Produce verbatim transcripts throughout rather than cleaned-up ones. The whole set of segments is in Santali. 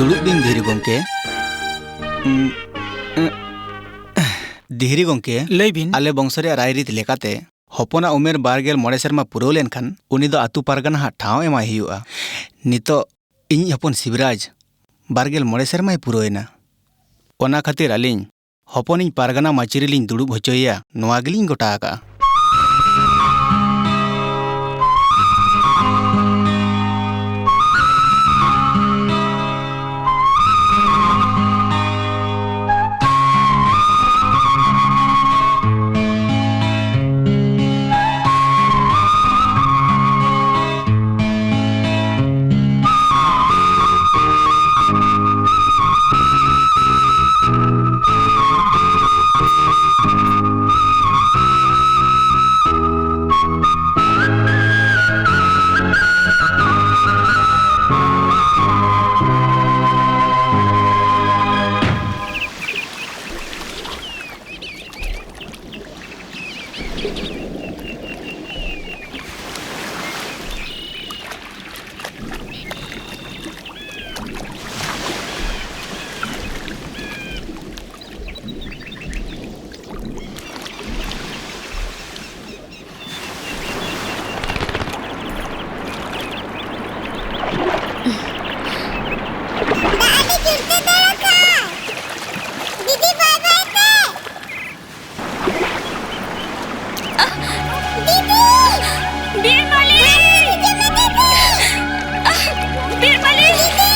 ᱫᱩᱲᱩᱵ ᱵᱤᱱ ᱫᱷᱤᱨᱤ ᱜᱚᱢᱠᱮ᱾ ᱩᱸ, ᱩᱸ, ᱫᱷᱤᱨᱤ ᱜᱚᱢᱠᱮ, ᱞᱟᱹᱭ ᱵᱤᱱ᱾ ᱟᱞᱮ ᱵᱚᱝᱥᱚ ᱨᱮᱭᱟᱜ ᱨᱟᱭᱨᱤᱛ ᱞᱮᱠᱟᱛᱮ ᱦᱚᱯᱚᱱᱟᱜ ᱩᱢᱮᱨ ᱵᱟᱨ ᱜᱮᱞ ᱢᱚᱬᱮ ᱥᱮᱨᱢᱟ ᱯᱩᱨᱟᱹᱣ ᱞᱮᱱᱠᱷᱟᱱ ᱩᱱᱤ ᱫᱚ ᱟᱹᱛᱩ ᱯᱟᱨᱜᱟᱱᱟ ᱦᱟᱜ ᱴᱷᱟᱶ ᱮᱢᱟᱭ ᱦᱩᱭᱩᱜᱼᱟ᱾ ᱱᱤᱛᱚᱜ ᱤᱧᱤᱡ ᱦᱚᱯᱚᱱ ᱥᱤᱵᱨᱟᱡᱽ ᱵᱟᱨ ᱜᱮᱞ ᱢᱚᱬᱮ ᱥᱮᱨᱢᱟᱭ ᱯᱩᱨᱟᱹᱣ ᱮᱱᱟ᱾ ᱚᱱᱟ ᱠᱷᱟᱹᱛᱤᱨ ᱟᱹᱞᱤᱧ ᱦᱚᱯᱚᱱᱤᱧ ᱯᱟᱨᱜᱟᱱᱟ ᱢᱟᱹᱪᱤ ᱨᱮᱞᱤᱧ ᱫᱩᱲᱩᱵ ᱦᱚᱪᱚᱭᱮᱭᱟ, ᱱᱚᱣᱟ ᱜᱮᱞᱤᱧ ᱜᱚᱴᱟ ᱟᱠᱟᱜᱼᱟ᱾ ᱫᱟᱜ ᱟᱹᱰᱤ ᱡᱳᱨ ᱛᱮ ᱫᱟᱜ ᱟᱠᱟᱫ᱾ ᱫᱤᱫᱤ, ᱵᱟᱭ ᱵᱟᱭ ᱛᱮ᱾ ᱫᱤᱫᱤ! ᱵᱤᱨ ᱢᱟᱹᱞᱤ! ᱫᱤᱫᱤ! ᱵᱤᱨ ᱢᱟᱹᱞᱤ! ᱫᱤᱫᱤ!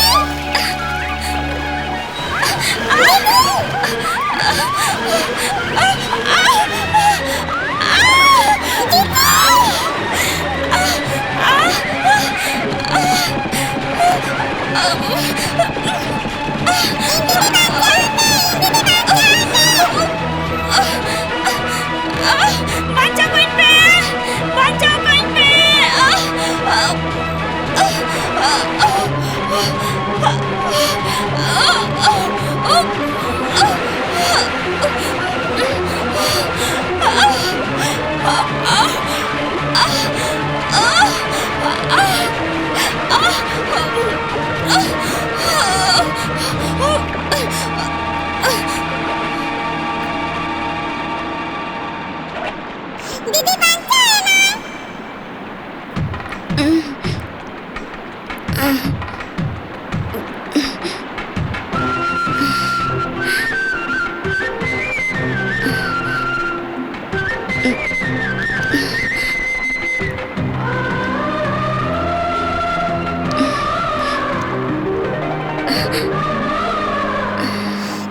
ᱵᱟᱧᱪᱟᱣ ᱠᱟᱹᱧ ᱯᱮ! ᱵᱟᱧᱪᱟᱣ ᱠᱟᱹᱧ ᱯᱮ!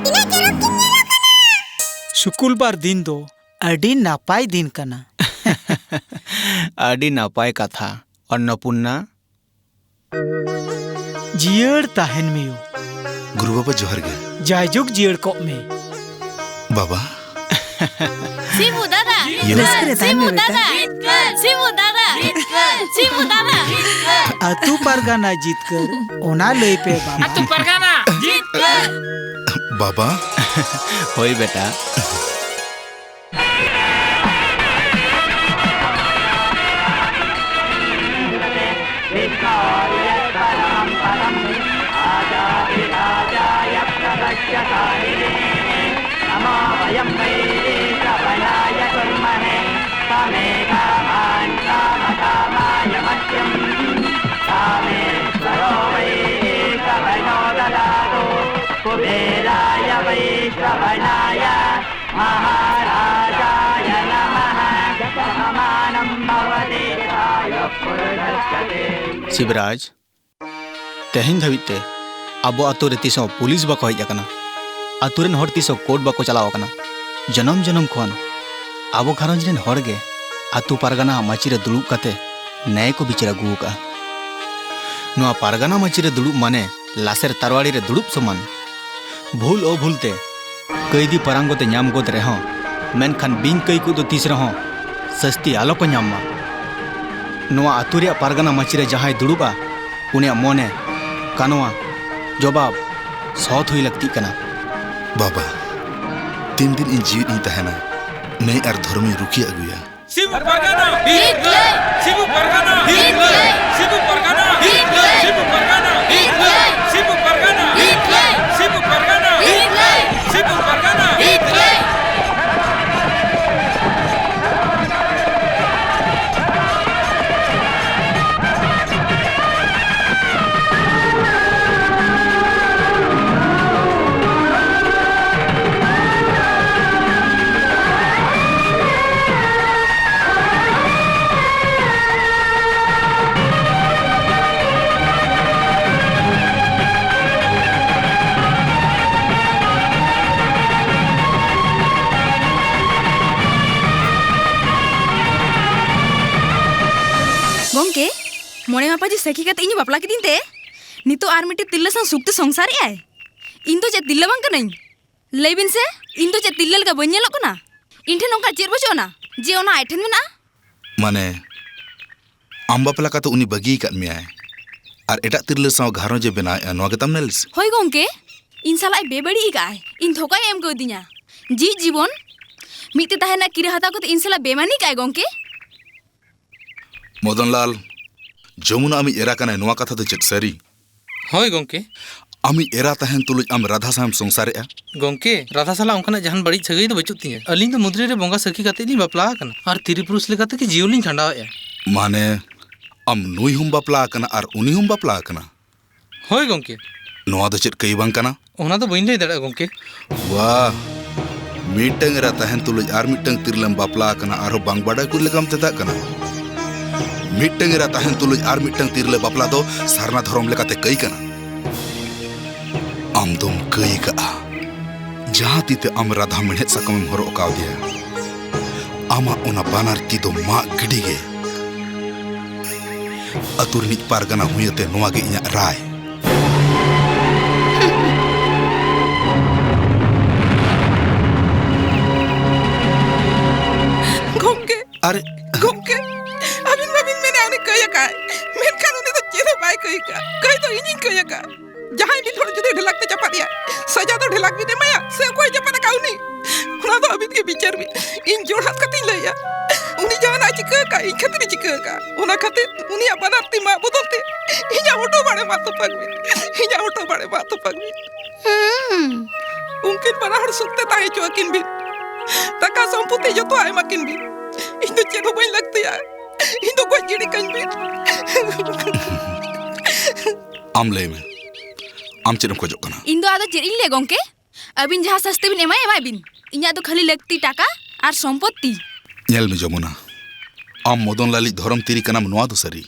ᱛᱤᱱᱟᱹᱜ ᱪᱚᱨᱚᱠ ᱠᱤᱱ ᱧᱮᱞᱚᱜ ᱠᱟᱱᱟ᱾ ᱥᱩᱠᱩᱞᱵᱟᱨ ᱫᱤᱱ ᱫᱚ ᱟᱹᱰᱤ ᱱᱟᱯᱟᱭ ᱫᱤᱱ ᱠᱟᱱᱟ᱾ ᱟᱹᱰᱤ ᱱᱟᱯᱟᱭ ᱠᱟᱛᱷᱟ, ᱚᱱᱱᱚᱯᱩᱨᱱᱟ᱾ ᱡᱤᱭᱟᱹᱲ ᱛᱟᱦᱮᱱ ᱢᱮᱭᱳ᱾ ᱜᱩᱨᱩ ᱵᱟᱵᱟ, ᱡᱚᱦᱟᱨ ᱜᱮ᱾ ᱡᱟᱭᱡᱩᱜᱽ ᱡᱤᱭᱟᱹᱲ ᱠᱚᱜ ᱢᱮ᱾ ᱵᱟᱵᱟ᱾ ᱥᱤᱵᱩ ᱫᱟᱫᱟ᱾ ᱤᱭᱟᱹ᱾ ᱨᱟᱹᱥᱠᱟᱹ ᱨᱮ ᱛᱟᱦᱮᱱ ᱢᱮ, ᱥᱤᱵᱩ ᱵᱮᱴᱟ᱾ ᱫᱟᱫᱟ᱾ ᱥᱤᱵᱩ ᱫᱟᱫᱟ᱾ ᱥᱤᱵᱩ ᱫᱟᱫᱟ᱾ ᱟᱹᱛᱩ ᱯᱟᱨᱜᱟᱱᱟ ᱡᱤᱛᱠᱟᱹᱨ, ᱚᱱᱟ ᱞᱟᱹᱭ ᱯᱮ, ᱵᱟᱵᱟ᱾ ᱟᱹᱛᱩ ᱯᱟᱨᱜᱟᱱᱟ ᱡᱤᱛᱠᱟᱹᱨ᱾ ᱵᱟᱵᱟ᱾ ᱦᱳᱭ, ᱵᱮᱴᱟ᱾ कुबेराय वैश्रवणाय महाराजाय नमः। शतमानं भवति शतायुः पुरुषस्य। ᱥᱤᱵᱨᱟᱡᱽ, ᱛᱮᱦᱮᱧ ᱫᱷᱟᱹᱵᱤᱡ ᱛᱮ ᱟᱵᱚ ᱟᱛᱳ ᱨᱮ ᱛᱤᱥ ᱦᱚᱸ ᱯᱩᱞᱤᱥ ᱵᱟᱠᱚ ᱦᱮᱡ ᱟᱠᱟᱱᱟ᱾ ᱟᱛᱳ ᱨᱮᱱ ᱦᱚᱲ ᱛᱤᱥ ᱦᱚᱸ ᱠᱳᱨᱴ ᱵᱟᱠᱚ ᱪᱟᱞᱟᱣ ᱟᱠᱟᱱᱟ᱾ ᱡᱚᱱᱚᱢ ᱡᱚᱱᱚᱢ ᱠᱷᱚᱱ ᱟᱵᱚ ᱜᱷᱟᱨᱚᱸᱡᱽ ᱨᱮᱱ ᱦᱚᱲ ᱜᱮ ᱟᱛᱳ ᱯᱟᱨᱜᱟᱱᱟ ᱟᱜ ᱢᱟᱹᱪᱤ ᱨᱮ ᱫᱩᱲᱩᱵ ᱠᱟᱛᱮ ᱱᱮᱭ ᱠᱚ ᱵᱤᱪᱟᱹᱨ ᱟᱹᱜᱩ ᱟᱠᱟᱫᱼᱟ᱾ ᱱᱚᱣᱟ ᱯᱟᱨᱜᱟᱱᱟ ᱢᱟᱹᱪᱤ ᱨᱮ ᱫᱩᱲᱩᱵ ᱢᱟᱱᱮ ᱞᱟᱥᱮᱨ ᱛᱟᱨᱣᱟᱲᱤ ᱨᱮ ᱫᱩᱲᱩᱵ ᱥᱚᱢᱟᱱ᱾ ᱵᱷᱩᱞ ᱚᱵᱷᱩᱞ ᱛᱮ ᱠᱟᱹᱭᱫᱤ ᱯᱟᱨᱟᱝᱜᱚᱛ ᱮ ᱧᱟᱢ ᱜᱚᱫ ᱨᱮᱦᱚᱸ, ᱢᱮᱱᱠᱷᱟᱱ ᱵᱤᱧ ᱠᱟᱹᱭ ᱠᱚ ᱫᱚ ᱛᱤᱥ ᱨᱮᱦᱚᱸ ᱥᱟᱹᱥᱛᱤ ᱟᱞᱚ ᱠᱚ ᱧᱟᱢ ᱢᱟ᱾ ᱱᱚᱣᱟ ᱟᱹᱛᱩ ᱨᱮᱭᱟᱜ ᱯᱟᱨᱜᱟᱱᱟ ᱢᱟᱹᱪᱤ ᱨᱮ ᱡᱟᱦᱟᱸᱭ ᱫᱩᱲᱩᱵᱼᱟ, ᱩᱱᱤᱭᱟᱜ ᱢᱚᱱᱮ, ᱠᱟᱱᱣᱟ, ᱡᱚᱵᱟᱵ ᱥᱚᱛ ᱦᱩᱭ ᱞᱟᱹᱠᱛᱤᱜ ᱠᱟᱱᱟ᱾ ᱵᱟᱵᱟ, ᱛᱤᱱ ᱫᱤᱱ ᱤᱧ ᱡᱤᱣᱤᱫ ᱤᱧ ᱛᱟᱦᱮᱱᱟ, ᱱᱟᱹᱭ ᱟᱨ ᱫᱷᱚᱨᱚᱢᱤᱧ ᱨᱩᱠᱷᱤᱭᱟᱹ ᱟᱹᱜᱩᱭᱟ᱾ ᱥᱤᱵᱩ ᱯᱟᱨᱜᱟᱱᱟ ᱦᱤᱛ ᱞᱟᱹᱭ! ᱥᱤᱵᱩ ᱯᱟᱨᱜᱟᱱᱟ ᱦᱤᱛ ᱞᱟᱹᱭ! ᱥᱤᱵᱩ ᱯᱟᱨᱜᱟᱱᱟ ᱦᱤᱛ ᱞᱟᱹᱭ! ᱥᱤᱵᱩ ᱯᱟᱨᱜᱟᱱᱟ ᱦᱤᱛ ᱞᱟᱹᱭ! ᱥᱤᱵᱩ ᱯᱟᱨᱜᱟᱱᱟ ᱦᱤᱛ ᱞᱟᱹᱭ! ᱥᱤᱵᱩ ᱯᱟᱨᱜᱟᱱᱟ ᱦᱤᱛ ᱞᱟᱹᱭ! ᱥᱤᱵᱩ ᱯᱟᱨᱜᱟᱱᱟ ᱦᱤᱛ ᱞᱟᱹᱭ! ᱜᱚᱝᱠᱮ, ᱢᱚᱬᱮ ᱢᱟᱯᱟᱡᱤ ᱥᱟᱹᱠᱷᱤ ᱠᱟᱛᱮ ᱤᱧ ᱵᱟᱯᱞᱟ ᱠᱤᱫᱤᱧ ᱛᱮ ᱱᱤᱛᱚᱜ ᱟᱨ ᱢᱤᱫᱴᱮᱡ ᱛᱤᱨᱞᱟᱹ ᱥᱟᱶ ᱥᱩᱠᱛᱮ ᱥᱚᱝᱥᱟᱨᱮᱜ ᱟᱭ? ᱤᱧ ᱫᱚ ᱪᱮᱫ ᱛᱤᱨᱞᱟᱹ ᱵᱟᱝ ᱠᱟᱹᱱᱟᱹᱧ? ᱞᱟᱹᱭ ᱵᱤᱱ ᱥᱮ, ᱤᱧ ᱫᱚ ᱪᱮᱫ ᱛᱤᱨᱞᱟᱹ ᱞᱮᱠᱟ ᱵᱟᱹᱧ ᱧᱮᱞᱚᱜ ᱠᱟᱱᱟ? ᱤᱧ ᱴᱷᱮᱱ ᱚᱱᱠᱟ ᱪᱮᱫ ᱵᱟᱹᱪᱩᱜ ᱟᱱᱟ ᱡᱮ ᱚᱱᱟ ᱟᱡ ᱴᱷᱮᱱ ᱢᱮᱱᱟᱜᱼᱟ? ᱢᱟᱱᱮ, ᱟᱢ ᱵᱟᱯᱞᱟ ᱠᱟᱛᱮ ᱩᱱᱤ ᱵᱟᱹᱜᱤ ᱟᱠᱟᱫ ᱢᱮᱭᱟᱭ ᱟᱨ ᱮᱴᱟᱜ ᱛᱤᱨᱞᱟᱹ ᱥᱟᱶ ᱜᱷᱟᱨᱚᱸᱡᱽ ᱮ ᱵᱮᱱᱟᱣᱮᱫᱼᱟ, ᱱᱚᱣᱟ ᱜᱮᱛᱟᱢ ᱞᱟᱹᱞᱤᱥ? ᱦᱳᱭ ᱜᱚᱝᱠᱮ, ᱤᱧ ᱥᱟᱞᱟᱜ ᱮ ᱵᱮᱵᱟᱹᱲᱤᱡ ᱟᱠᱟᱫᱼᱟᱭ, ᱤᱧ ᱫᱷᱳᱠᱟᱭ ᱮᱢ ᱠᱟᱣᱫᱤᱧᱟ᱾ ᱡᱤᱣᱤᱫ ᱡᱤᱵᱚᱱ ᱢᱤᱫ ᱛᱮ ᱛᱟᱦᱮᱱ ᱨᱮᱱᱟᱜ ᱠᱤᱨᱟᱹ ᱦᱟᱛᱟᱣ ᱠᱟᱛᱮ ᱤᱧ ᱥᱟᱞᱟᱜ ᱵᱮᱢᱟᱱᱤ ᱠᱟᱜᱼᱟᱭ ᱜᱚᱝᱠᱮ᱾ ᱢᱚᱫᱚᱱᱞᱟᱞ, ᱡᱚᱢᱩᱱᱟ ᱟᱢᱤᱡ ᱮᱨᱟ ᱠᱟᱱᱟᱭ, ᱱᱚᱣᱟ ᱠᱟᱛᱷᱟ ᱫᱚ ᱪᱮᱫ ᱥᱟᱹᱨᱤ? ᱦᱳᱭ ᱜᱚᱝᱠᱮ᱾ ᱟᱢᱤᱡ ᱮᱨᱟ ᱛᱟᱦᱮᱱ ᱛᱩᱞᱩᱡ ᱟᱢ ᱨᱟᱫᱷᱟ ᱥᱟᱶᱮᱢ ᱥᱚᱝᱥᱟᱨᱮᱜᱼᱟ? ᱜᱚᱝᱠᱮ, ᱨᱟᱫᱷᱟ ᱥᱟᱞᱟᱜ ᱚᱱᱠᱟᱱᱟᱜ ᱡᱟᱦᱟᱱ ᱵᱟᱹᱲᱤᱡ ᱥᱟᱹᱜᱟᱹᱭ ᱫᱚ ᱵᱟᱹᱪᱩᱜ ᱛᱤᱧᱟᱹ᱾ ᱟᱹᱞᱤᱧ ᱫᱚ ᱢᱩᱫᱽᱨᱤ ᱨᱮ ᱵᱚᱸᱜᱟ ᱥᱟᱹᱠᱷᱤ ᱠᱟᱛᱮ ᱞᱤᱧ ᱵᱟᱯᱞᱟ ᱟᱠᱟᱱᱟ ᱟᱨ ᱛᱤᱨᱤ ᱯᱩᱨᱩᱥ ᱞᱮᱠᱟ ᱛᱮᱜᱮ ᱡᱤᱭᱚᱱ ᱞᱤᱧ ᱠᱷᱟᱸᱰᱟᱣᱮᱫᱼᱟ᱾ ᱢᱟᱱᱮ, ᱟᱢ ᱱᱩᱭ ᱦᱚᱸᱢ ᱵᱟᱯᱞᱟ ᱟᱠᱟᱱᱟ ᱟᱨ ᱩᱱᱤ ᱦᱚᱸᱢ ᱵᱟᱯᱞᱟ ᱟᱠᱟᱱᱟ? ᱦᱳᱭ ᱜᱚᱝᱠᱮ᱾ ᱱᱚᱣᱟ ᱫᱚ ᱪᱮᱫ ᱠᱟᱹᱭ ᱵᱟᱝ ᱠᱟᱱᱟ? ᱚᱱᱟ ᱫᱚ ᱵᱟᱹᱧ ᱞᱟᱹᱭ ᱫᱟᱲᱮᱭᱟᱜᱼᱟ ᱜᱚᱝᱠᱮ᱾ ᱣᱟᱦ, ᱢᱤᱫᱴᱟᱝ ᱮᱨᱟ ᱛᱟᱦᱮᱱ ᱛᱩᱞᱩᱡ ᱟᱨ ᱢᱤᱫᱴᱟᱝ ᱛᱤᱨᱞᱟᱹᱢ ᱵᱟᱯᱞᱟ ᱟᱠᱟᱱᱟ, ᱟᱨᱦᱚᱸ ᱵᱟᱝ ᱵᱟᱰᱟᱭ ᱠᱩᱲᱤ ᱞᱮᱠᱟᱢ ᱪᱮᱫᱟᱜ ᱠᱟᱱᱟ? ᱢᱤᱫᱴᱟᱝ ᱮᱨᱟ ᱛᱟᱦᱮᱱ ᱛᱩᱞᱩᱡ ᱟᱨ ᱢᱤᱫᱴᱟᱝ ᱛᱤᱨᱞᱟᱹ ᱵᱟᱯᱞᱟ ᱫᱚ ᱥᱟᱨᱱᱟ ᱫᱷᱚᱨᱚᱢ ᱞᱮᱠᱟᱛᱮ ᱠᱟᱹᱭ ᱠᱟᱱᱟ᱾ ᱟᱢ ᱫᱚᱢ ᱠᱟᱹᱭ ᱠᱟᱜᱼᱟ᱾ ᱡᱟᱦᱟᱸ ᱛᱤ ᱛᱮ ᱟᱢ ᱨᱟᱫᱷᱟ ᱢᱮᱬᱦᱮᱫ ᱥᱟᱠᱟᱢᱮᱢ ᱦᱚᱨᱚᱜ ᱠᱟᱣᱫᱮᱭᱟ, ᱟᱢᱟᱜ ᱚᱱᱟ ᱵᱟᱱᱟᱨ ᱛᱤ ᱫᱚ ᱢᱟᱜ ᱜᱤᱰᱤ ᱜᱮ᱾ ᱟᱹᱛᱩ ᱨᱤᱱᱤᱡ ᱯᱟᱨᱜᱟᱱᱟ ᱦᱩᱭ ᱟᱛᱮ ᱱᱚᱣᱟ ᱜᱮ ᱤᱧᱟᱜ ᱨᱟᱭ᱾ ᱜᱚᱢᱠᱮ, ᱟᱨᱮ ᱜᱚᱢᱠᱮ, ᱟᱹᱵᱤᱱ ᱢᱟᱵᱤᱱ ᱢᱮᱱᱮᱫ ᱩᱱᱤ ᱠᱟᱹᱭ ᱟᱠᱟᱫ, ᱢᱮᱱᱠᱷᱟᱱ ᱩᱱᱤ ᱫᱚ ᱪᱮᱫ ᱦᱚᱸ ᱵᱟᱭ ᱠᱟᱹᱭ ᱟᱠᱟᱫ᱾ ᱠᱟᱹᱭ ᱫᱚ ᱤᱧᱤᱧ ᱠᱟᱹᱭ ᱟᱠᱟᱫ᱾ ᱡᱟᱦᱟᱸᱭ ᱢᱤᱫ ᱦᱚᱲ ᱡᱩᱫᱤ ᱰᱷᱮᱞᱟᱠ ᱛᱮ ᱪᱟᱯᱟᱫ ᱮᱭᱟ, ᱥᱟᱡᱟ ᱫᱚ ᱰᱷᱮᱞᱟᱠ ᱵᱤᱱ ᱮᱢᱟᱭᱟ ᱥᱮ ᱚᱠᱚᱭ ᱪᱟᱯᱟᱫ ᱟᱠᱟᱫ ᱩᱱᱤ? ᱚᱱᱟ ᱫᱚ ᱟᱹᱵᱤᱱ ᱜᱮ ᱵᱤᱪᱟᱹᱨ ᱵᱤᱱ᱾ ᱤᱧ ᱡᱳᱲ ᱦᱟᱛ ᱠᱟᱛᱮᱧ ᱞᱟᱹᱭᱟ, ᱩᱱᱤ ᱡᱟᱦᱟᱱᱟᱜ ᱮ ᱪᱤᱠᱟᱹ ᱟᱠᱟᱫ, ᱤᱧ ᱠᱷᱟᱹᱛᱤᱨ ᱮ ᱪᱤᱠᱟᱹ ᱟᱠᱟᱫ᱾ ᱚᱱᱟ ᱠᱷᱟᱹᱛᱤᱨ ᱩᱱᱤᱭᱟᱜ ᱵᱟᱱᱟᱨ ᱛᱤ ᱢᱟᱜ ᱵᱚᱫᱚᱞ ᱛᱮ ᱤᱧᱟᱜ ᱦᱚᱴᱚᱜ ᱵᱟᱲᱮ ᱢᱟᱜ ᱛᱚᱯᱟᱜ ᱵᱤᱱ᱾ ᱤᱧᱟᱜ ᱦᱚᱴᱚᱜ ᱵᱟᱲᱮ ᱢᱟᱜ ᱛᱚᱯᱟᱜ ᱵᱤᱱ᱾ ᱦᱩᱸ᱾ ᱩᱱᱠᱤᱱ ᱵᱟᱱᱟ ᱦᱚᱲ ᱥᱩᱠ ᱛᱮ ᱛᱟᱦᱮᱸ ᱦᱚᱪᱚ ᱟᱹᱠᱤᱱ ᱵᱤᱱ᱾ ᱴᱟᱠᱟ ᱥᱚᱢᱯᱚᱛᱤ ᱡᱚᱛᱚ ᱮᱢᱟ ᱠᱤᱱ ᱵᱤᱱ᱾ ᱤᱧ ᱫᱚ ᱪᱮᱫ ᱦᱚᱸ ᱵᱟᱹᱧ ᱞᱟᱹᱠᱛᱤᱭᱟ᱾ ᱤᱧ ᱫᱚ ᱜᱚᱡ ᱜᱤᱰᱤ ᱠᱟᱹᱧ ᱵᱤᱱ᱾ ᱟᱢ ᱞᱟᱹᱭ ᱢᱮ, ᱟᱢ ᱪᱮᱫ ᱮᱢ ᱠᱷᱚᱡᱚᱜ ᱠᱟᱱᱟ? ᱤᱧ ᱫᱚ ᱟᱫᱚ ᱪᱮᱫ ᱤᱧ ᱞᱟᱹᱭᱟ ᱜᱚᱝᱠᱮ? ᱟᱹᱵᱤᱱ ᱡᱟᱦᱟᱸ ᱥᱟᱥᱛᱤ ᱵᱤᱱ ᱮᱢᱟᱭᱟ, ᱮᱢᱟᱭ ᱵᱤᱱ᱾ ᱤᱧᱟᱜ ᱫᱚ ᱠᱷᱟᱹᱞᱤ ᱞᱟᱹᱠᱛᱤ ᱴᱟᱠᱟ ᱟᱨ ᱥᱚᱢᱯᱚᱛᱛᱤ᱾ ᱧᱮᱞ ᱢᱮ ᱡᱚᱢᱩᱱᱟ, ᱟᱢ ᱢᱚᱫᱚᱱ ᱞᱟᱞᱤᱡ ᱫᱷᱚᱨᱚᱢ ᱛᱤᱨᱤ ᱠᱟᱱᱟᱢ, ᱱᱚᱣᱟ ᱫᱚ ᱥᱟᱹᱨᱤ᱾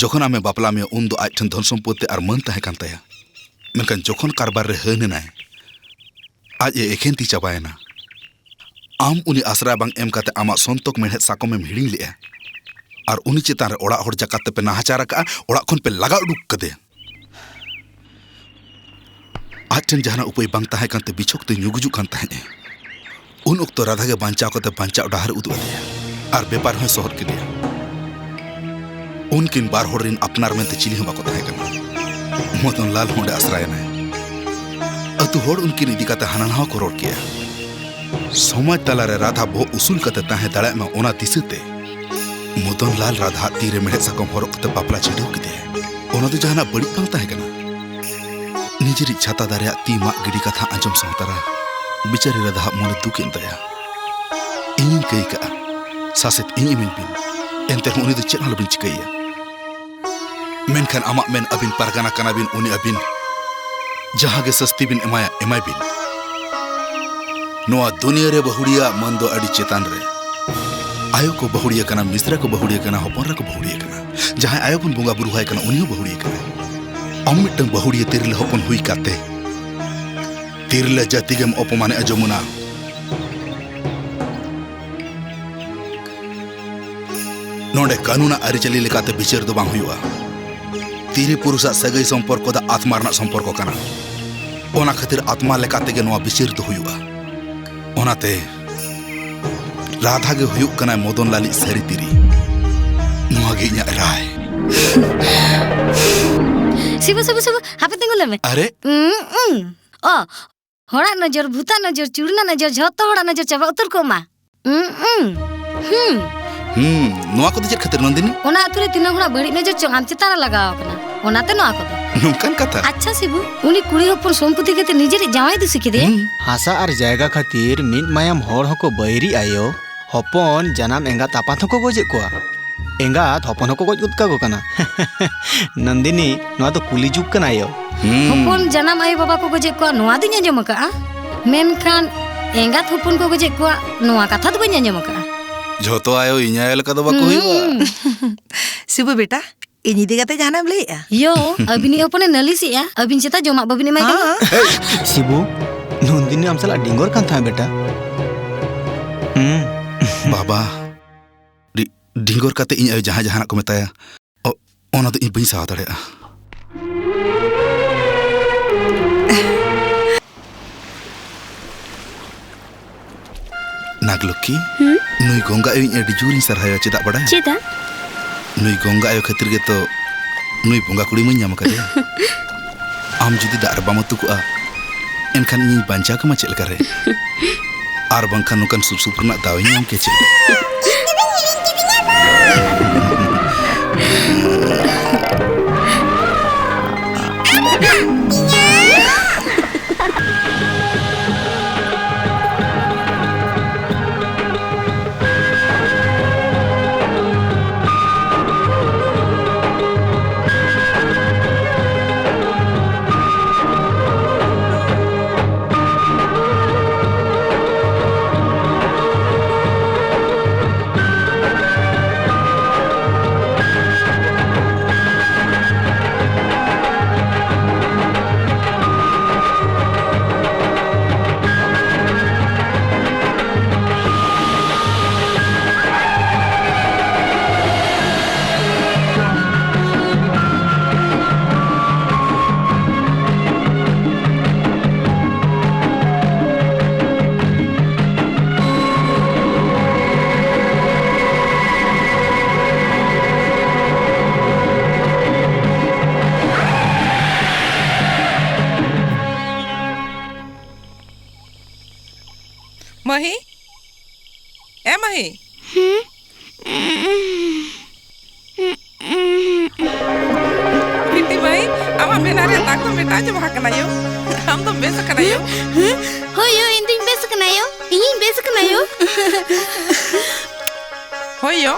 ᱡᱚᱠᱷᱚᱱ ᱟᱢᱮ ᱵᱟᱯᱞᱟ ᱢᱮᱭᱟ, ᱩᱱ ᱫᱚ ᱟᱡ ᱴᱷᱮᱱ ᱫᱷᱚᱱ ᱥᱚᱢᱯᱚᱛᱛᱤ ᱟᱨ ᱢᱟᱹᱱ ᱛᱟᱦᱮᱸ ᱠᱟᱱ ᱛᱟᱭᱟ, ᱢᱮᱱᱠᱷᱟᱱ ᱡᱚᱠᱷᱚᱱ ᱠᱟᱨᱵᱟᱨ ᱨᱮ ᱦᱟᱹᱱ ᱮᱱᱟᱭ, ᱟᱡ ᱮ ᱮᱠᱷᱮᱱ ᱛᱤ ᱪᱟᱵᱟᱭᱮᱱᱟ᱾ ᱟᱢ ᱩᱱᱤ ᱟᱥᱨᱟ ᱵᱟᱝ ᱮᱢ ᱠᱟᱛᱮ ᱟᱢᱟᱜ ᱥᱚᱱᱛᱚᱠ ᱢᱮᱬᱦᱮᱫ ᱥᱟᱠᱚᱢᱮᱢ ᱦᱤᱲᱤᱧ ᱞᱮᱜᱼᱟ᱾ ᱟᱨ ᱩᱱᱤ ᱪᱮᱛᱟᱱ ᱨᱮ ᱚᱲᱟᱜ ᱦᱚᱲ ᱡᱟᱠᱟᱛ ᱛᱮᱯᱮ ᱱᱟᱦᱟᱪᱟᱨ ᱟᱠᱟᱫᱼᱟ, ᱚᱲᱟᱜ ᱠᱷᱚᱱ ᱯᱮ ᱞᱟᱜᱟ ᱩᱰᱩᱠ ᱠᱟᱫᱮᱭᱟ᱾ ᱟᱡ ᱴᱷᱮᱱ ᱡᱟᱦᱟᱱᱟᱜ ᱩᱯᱟᱹᱭ ᱵᱟᱝ ᱛᱟᱦᱮᱸ ᱠᱟᱱᱛᱮ ᱵᱤᱪᱷᱚᱠ ᱛᱮ ᱧᱩ ᱜᱩᱡᱩᱜ ᱠᱟᱱ ᱛᱟᱦᱮᱸᱫ ᱮ᱾ ᱩᱱ ᱚᱠᱛᱚ ᱨᱟᱫᱷᱟ ᱜᱮ ᱵᱟᱧᱪᱟᱣ ᱠᱟᱛᱮ ᱵᱟᱧᱪᱟᱣ ᱰᱟᱦᱟᱨ ᱮ ᱩᱫᱩᱜ ᱟᱫᱮᱭᱟ ᱟᱨ ᱵᱮᱯᱟᱨ ᱦᱚᱸᱭ ᱥᱚᱦᱚᱫ ᱠᱮᱫᱮᱭᱟ᱾ ᱩᱱᱠᱤᱱ ᱵᱟᱨ ᱦᱚᱲ ᱨᱤᱱ ᱟᱯᱱᱟᱨ ᱢᱮᱱᱛᱮ ᱪᱤᱞᱤ ᱦᱚᱸ ᱵᱟᱠᱚ ᱛᱟᱦᱮᱸ ᱠᱟᱱᱟ᱾ ᱢᱚᱫᱚᱱ ᱞᱟᱞ ᱦᱚᱸ ᱚᱸᱰᱮ ᱟᱥᱨᱟᱭᱮᱱᱟᱭ᱾ ᱟᱹᱛᱩ ᱦᱚᱲ ᱩᱱᱠᱤᱱ ᱤᱫᱤ ᱠᱟᱛᱮ ᱦᱟᱱᱟ ᱱᱟᱣᱟ ᱠᱚ ᱨᱚᱲ ᱠᱮᱜᱼᱟ᱾ ᱥᱚᱢᱟᱡᱽ ᱛᱟᱞᱟᱨᱮ ᱨᱟᱫᱷᱟ ᱵᱚᱦᱚᱜ ᱩᱥᱩᱞ ᱠᱟᱛᱮ ᱛᱟᱦᱮᱸ ᱫᱟᱲᱮᱭᱟᱜ ᱢᱟ, ᱚᱱᱟ ᱫᱤᱥᱟᱹᱛᱮ ᱢᱚᱫᱚᱱ ᱞᱟᱞ ᱨᱟᱫᱷᱟ ᱛᱤ ᱨᱮ ᱢᱮᱲᱦᱮᱫ ᱥᱟᱠᱚᱢ ᱦᱚᱨᱚᱜ ᱠᱟᱛᱮ ᱵᱟᱯᱞᱟ ᱪᱷᱤᱰᱟᱹᱣ ᱠᱮᱫᱮᱭᱟ᱾ ᱚᱱᱟ ᱫᱚ ᱡᱟᱦᱟᱱᱟᱜ ᱵᱟᱹᱲᱤᱡ ᱵᱟᱝ ᱛᱟᱦᱮᱸ ᱠᱟᱱᱟ᱾ ᱱᱤᱡᱮᱨᱤᱡ ᱪᱷᱟᱛᱟ ᱫᱟᱨᱮᱭᱟᱜ ᱛᱤ ᱢᱟᱜ ᱜᱤᱰᱤ ᱠᱟᱛᱷᱟ ᱟᱸᱡᱚᱢ ᱥᱟᱶ ᱛᱟᱨᱟ ᱵᱤᱪᱟᱹᱨᱤ ᱨᱟᱫᱷᱟᱣᱟᱜ ᱢᱚᱱᱮ ᱫᱩᱠ ᱮᱱ ᱛᱟᱭᱟ᱾ ᱤᱧᱤᱧ ᱠᱟᱹᱭ ᱠᱟᱜᱼᱟ, ᱥᱟᱥᱮᱛ ᱤᱧ ᱮᱢᱟᱹᱧ ᱵᱤᱱ, ᱮᱱᱛᱮ ᱨᱮᱦᱚᱸ ᱩᱱᱤ ᱫᱚ ᱪᱮᱫ ᱦᱚᱸ ᱟᱞᱚᱵᱤᱱ ᱪᱤᱠᱟᱹᱭᱮᱭᱟ᱾ ᱢᱮᱱᱠᱷᱟᱱ ᱟᱢᱟᱜ ᱢᱮᱱ, ᱟᱹᱵᱤᱱ ᱯᱟᱨᱜᱟᱱᱟ ᱠᱟᱱᱟᱵᱤᱱ, ᱩᱱᱤ ᱟᱹᱵᱤᱱ ᱡᱟᱦᱟᱸ ᱜᱮ ᱥᱟᱹᱥᱛᱤ ᱵᱤᱱ ᱮᱢᱟᱭᱟ, ᱮᱢᱟᱭ ᱵᱤᱱ᱾ ᱱᱚᱣᱟ ᱫᱩᱱᱤᱭᱟᱹ ᱨᱮ ᱵᱟᱹᱦᱩᱲᱤᱭᱟᱹᱣᱟᱜ ᱢᱟᱹᱱ ᱫᱚ ᱟᱹᱰᱤ ᱪᱮᱛᱟᱱ ᱨᱮ᱾ ᱟᱭᱳ ᱠᱚ ᱵᱟᱹᱦᱩᱲᱤᱭᱟᱹ ᱠᱟᱱᱟ, ᱢᱤᱥᱨᱟ ᱠᱚ ᱵᱟᱹᱦᱩᱲᱤᱭᱟᱹ ᱠᱟᱱᱟ, ᱦᱚᱯᱚᱱ ᱮᱨᱟ ᱠᱚ ᱵᱟᱹᱦᱩᱲᱤᱭᱟᱹ ᱠᱟᱱᱟ᱾ ᱡᱟᱦᱟᱸᱭ ᱟᱭᱳ ᱵᱚᱱ ᱵᱚᱸᱜᱟ ᱵᱩᱨᱩ ᱟᱭ ᱠᱟᱱᱟ, ᱩᱱᱤ ᱦᱚᱸ ᱵᱟᱹᱦᱩᱲᱤᱭᱟᱹ ᱠᱟᱱᱟᱭ᱾ ᱟᱢ ᱢᱤᱫᱴᱟᱝ ᱵᱟᱹᱦᱩᱲᱤᱭᱟᱹ ᱛᱤᱨᱞᱟᱹ ᱦᱚᱯᱚᱱ ᱦᱩᱭ ᱠᱟᱛᱮ ᱛᱤᱨᱞᱟᱹ ᱡᱟᱹᱛᱤ ᱜᱮᱢ ᱚᱯᱚᱢᱟᱱᱮᱜᱼᱟ ᱡᱚᱢᱩᱱᱟ᱾ ᱱᱚᱰᱮ ᱠᱟᱹᱱᱩᱱᱟᱜ ᱟᱹᱨᱤᱪᱟᱹᱞᱤ ᱞᱮᱠᱟᱛᱮ ᱵᱤᱪᱟᱹᱨ ᱫᱚ ᱵᱟᱝ ᱦᱩᱭᱩᱜᱼᱟ᱾ ᱛᱤᱨᱤ ᱯᱩᱨᱩᱥᱟᱜ ᱥᱟᱹᱜᱟᱹᱭ ᱥᱚᱢᱯᱚᱨᱠᱚ ᱫᱚ ᱟᱛᱢᱟ ᱨᱮᱱᱟᱜ ᱥᱚᱢᱯᱚᱨᱠᱚ ᱠᱟᱱᱟ᱾ ᱚᱱᱟ ᱠᱷᱟᱹᱛᱤᱨ ᱟᱛᱢᱟ ᱞᱮᱠᱟ ᱛᱮᱜᱮ ᱱᱚᱣᱟ ᱵᱤᱪᱟᱹᱨ ᱫᱚ ᱦᱩᱭᱩᱜᱼᱟ᱾ ᱚᱱᱟᱛᱮ ᱨᱟᱫᱷᱟ ᱜᱮ ᱦᱩᱭᱩᱜ ᱠᱟᱱᱟᱭ ᱢᱚᱫᱚᱱ ᱞᱟᱞᱤᱡ ᱥᱟᱹᱨᱤ ᱛᱤᱨᱤ᱾ ᱱᱚᱣᱟ ᱜᱮ ᱤᱧᱟᱹᱜ ᱨᱟᱭ᱾ ᱥᱤᱵᱩ, ᱥᱤᱵᱩ, ᱥᱤᱵᱩ, ᱦᱟᱯᱮ ᱛᱤᱸᱜᱩ ᱞᱮ ᱢᱮ᱾ ᱟᱨᱮ? ᱩᱸ, ᱩᱸ᱾ ᱚ, ᱦᱚᱲᱟᱜ ᱱᱚᱡᱚᱨ, ᱵᱷᱩᱛᱟᱜ ᱱᱚᱡᱚᱨ, ᱪᱩᱲᱱᱟ ᱱᱚᱡᱚᱨ, ᱡᱷᱚᱛᱚ ᱦᱚᱲᱟᱜ ᱱᱚᱡᱚᱨ ᱪᱟᱵᱟ ᱩᱛᱟᱹᱨ ᱠᱚᱜ ᱢᱟ᱾ ᱩᱸ, ᱩᱸ᱾ ᱦᱩᱸ᱾ ᱦᱩᱸ, ᱱᱚᱣᱟ ᱠᱚᱫᱚ ᱪᱮᱫ ᱠᱷᱟᱹᱛᱤᱨ, ᱱᱚᱱᱫᱤᱱᱤ? ᱚᱱᱟ ᱟᱹᱛᱩ ᱨᱮ ᱛᱤᱱᱟᱹᱜ ᱦᱚᱲᱟᱜ ᱵᱟᱹᱲᱤᱡ ᱱᱚᱡᱚᱨ ᱪᱚᱝ ᱟᱢ ᱪᱮᱛᱟᱱ ᱨᱮ ᱞᱟᱜᱟᱣ ᱟᱠᱟᱱᱟ, ᱚᱱᱟᱛᱮ ᱱᱚᱣᱟ ᱠᱚᱫᱚ᱾ ᱱᱚᱝᱠᱟᱱ ᱠᱟᱛᱷᱟ? ᱟᱪᱪᱷᱟ ᱥᱤᱵᱩ, ᱩᱱᱤ ᱠᱩᱲᱤ ᱦᱚᱯᱚᱱ ᱥᱚᱢᱯᱚᱛᱤ ᱠᱷᱟᱹᱛᱤᱨ ᱱᱤᱡᱮᱨᱤᱡ ᱡᱟᱶᱟᱭ ᱫᱩᱥᱤ ᱠᱮᱫᱮᱭᱟ? ᱦᱩᱸ᱾ ᱦᱟᱥᱟ ᱟᱨ ᱡᱟᱭᱜᱟ ᱠᱷᱟᱹᱛᱤᱨ ᱢᱤᱫ ᱢᱟᱭᱟᱢ ᱦᱚᱲ ᱦᱚᱸᱠᱚ ᱵᱟᱹᱭᱨᱤ ᱟᱭᱳ ᱦᱚᱯᱚᱱ, ᱡᱟᱱᱟᱢ ᱮᱸᱜᱟᱛ ᱟᱯᱟᱛ ᱦᱚᱸᱠᱚ ᱜᱚᱡᱮᱫ ᱠᱚᱣᱟ᱾ ᱮᱸᱜᱟᱛ ᱦᱚᱯᱚᱱ ᱦᱚᱸᱠᱚ ᱜᱚᱡ ᱜᱚᱫ ᱠᱟᱠᱚ ᱠᱟᱱᱟ᱾ ᱱᱚᱱᱫᱤᱱᱤ, ᱱᱚᱣᱟ ᱫᱚ ᱠᱩᱞᱤ ᱡᱩᱜᱽ ᱠᱟᱱᱟ ᱭᱳ᱾ ᱦᱩᱸ᱾ ᱦᱚᱯᱚᱱ ᱡᱟᱱᱟᱢ ᱟᱭᱳ ᱵᱟᱵᱟ ᱠᱚ ᱜᱚᱡᱮᱫ ᱠᱚᱣᱟ, ᱱᱚᱣᱟ ᱫᱚᱧ ᱟᱸᱡᱚᱢ ᱟᱠᱟᱫᱼᱟ᱾ ᱢᱮᱱᱠᱷᱟᱱ ᱮᱸᱜᱟᱛ ᱦᱚᱯᱚᱱ ᱠᱚ ᱜᱚᱡᱮᱫ ᱠᱚᱣᱟ, ᱱᱚᱣᱟ ᱠᱟᱛᱷᱟ ᱫᱚ ᱵᱟᱹᱧ ᱟᱸᱡᱚᱢ ᱟᱠᱟᱫᱼᱟ᱾ ᱡᱷᱚᱛᱚ ᱟᱭᱳ ᱤᱧ ᱟᱭᱳ ᱞᱮᱠᱟ ᱫᱚ ᱵᱟᱠᱚ ᱦᱩᱭᱩᱜᱼᱟ᱾ ᱦᱩᱸ᱾ ᱥᱤᱵᱩ ᱵᱮᱴᱟ, ᱤᱧ ᱤᱫᱤ ᱠᱟᱛᱮ ᱡᱟᱦᱟᱱᱟᱜ ᱮᱢ ᱞᱟᱹᱭᱮᱜᱼᱟ? ᱭᱳ, ᱟᱹᱵᱤᱱᱤᱡ ᱦᱚᱯᱚᱱᱮ ᱱᱟᱹᱞᱤᱥᱮᱜᱼᱟ, ᱟᱹᱵᱤᱱ ᱪᱮᱛᱟ ᱡᱚᱢᱟᱜ ᱵᱟᱹᱵᱤᱱ ᱮᱢᱟᱭ ᱠᱟᱱᱟ? ᱦᱮᱸ᱾ ᱥᱤᱵᱩ, ᱱᱚᱱᱫᱤᱱᱤ ᱟᱢ ᱥᱟᱞᱟᱜ ᱰᱤᱝᱜᱚᱨ ᱠᱟᱱ ᱛᱟᱦᱮᱸ ᱵᱮᱴᱟ᱾ ᱦᱩᱸ᱾ ᱵᱟᱵᱟ, ᱟᱹᱰᱤ ᱰᱷᱤᱸᱜᱚᱨ ᱠᱟᱛᱮ ᱤᱧ ᱟᱭᱳ ᱡᱟᱦᱟᱸ ᱡᱟᱦᱟᱱᱟᱜ ᱠᱚ ᱢᱮᱛᱟᱭᱟ, ᱚ-, ᱚᱱᱟ ᱫᱚ ᱤᱧ ᱵᱟᱹᱧ ᱥᱟᱦᱟᱣ ᱫᱟᱲᱮᱭᱟᱜᱼᱟ᱾ ᱱᱟᱜᱽᱞᱚᱠᱠᱷᱤ, ᱦᱩᱸ? ᱱᱩᱭ ᱜᱚᱝᱜᱟ ᱟᱭᱳᱧ ᱟᱹᱰᱤ ᱡᱳᱨᱤᱧ ᱥᱟᱨᱦᱟᱣᱮᱭᱟ, ᱪᱮᱫᱟᱜ ᱵᱟᱲᱟᱭ? ᱪᱮᱫᱟᱜ? ᱱᱩᱭ ᱜᱚᱝᱜᱟ ᱟᱭᱳ ᱠᱷᱟᱹᱛᱤᱨ ᱜᱮᱛᱚ ᱱᱩᱭ ᱵᱚᱸᱜᱟ ᱠᱩᱲᱤ ᱢᱟᱹᱧ ᱧᱟᱢ ᱟᱠᱟᱫᱮᱭᱟ᱾ ᱟᱢ ᱡᱩᱫᱤ ᱫᱟᱜ ᱨᱮ ᱵᱟᱢ ᱟᱹᱛᱩ ᱠᱚᱜᱼᱟ, ᱮᱱᱠᱷᱟᱱ ᱤᱧᱤᱧ ᱵᱟᱧᱪᱟᱣ ᱠᱮᱢᱟ ᱪᱮᱫ ᱞᱮᱠᱟᱨᱮ? ᱟᱨ ᱵᱟᱝᱠᱷᱟᱱ ᱱᱚᱝᱠᱟᱱ ᱥᱩᱨ ᱥᱩᱯᱩᱨ ᱨᱮᱱᱟᱜ ᱫᱟᱣ ᱤᱧ ᱧᱟᱢ ᱠᱮᱭᱟ ᱪᱮᱫ? ᱢᱟᱹᱦᱤ, ᱮ ᱢᱟᱹᱦᱤ᱾ ᱦᱩᱸ? ᱵᱤᱴᱤ ᱢᱟᱹᱭ, ᱟᱢᱟᱜ ᱢᱮᱫᱦᱟ ᱨᱮ ᱫᱟᱜ ᱠᱚ ᱢᱮᱴᱟᱣ ᱪᱟᱵᱟ ᱟᱠᱟᱱᱟ ᱭᱳ᱾ ᱟᱢ ᱫᱚᱢ ᱵᱮᱥ ᱟᱠᱟᱱᱟ ᱭᱳ᱾ ᱦᱩᱸ? ᱦᱳᱭ ᱭᱳ, ᱤᱧ ᱫᱩᱧ ᱵᱮᱥ ᱟᱠᱟᱱᱟ ᱭᱳ᱾ ᱤᱧᱤᱧ ᱵᱮᱥ ᱟᱠᱟᱱᱟ ᱭᱳ᱾ ᱦᱳᱭ ᱭᱳ,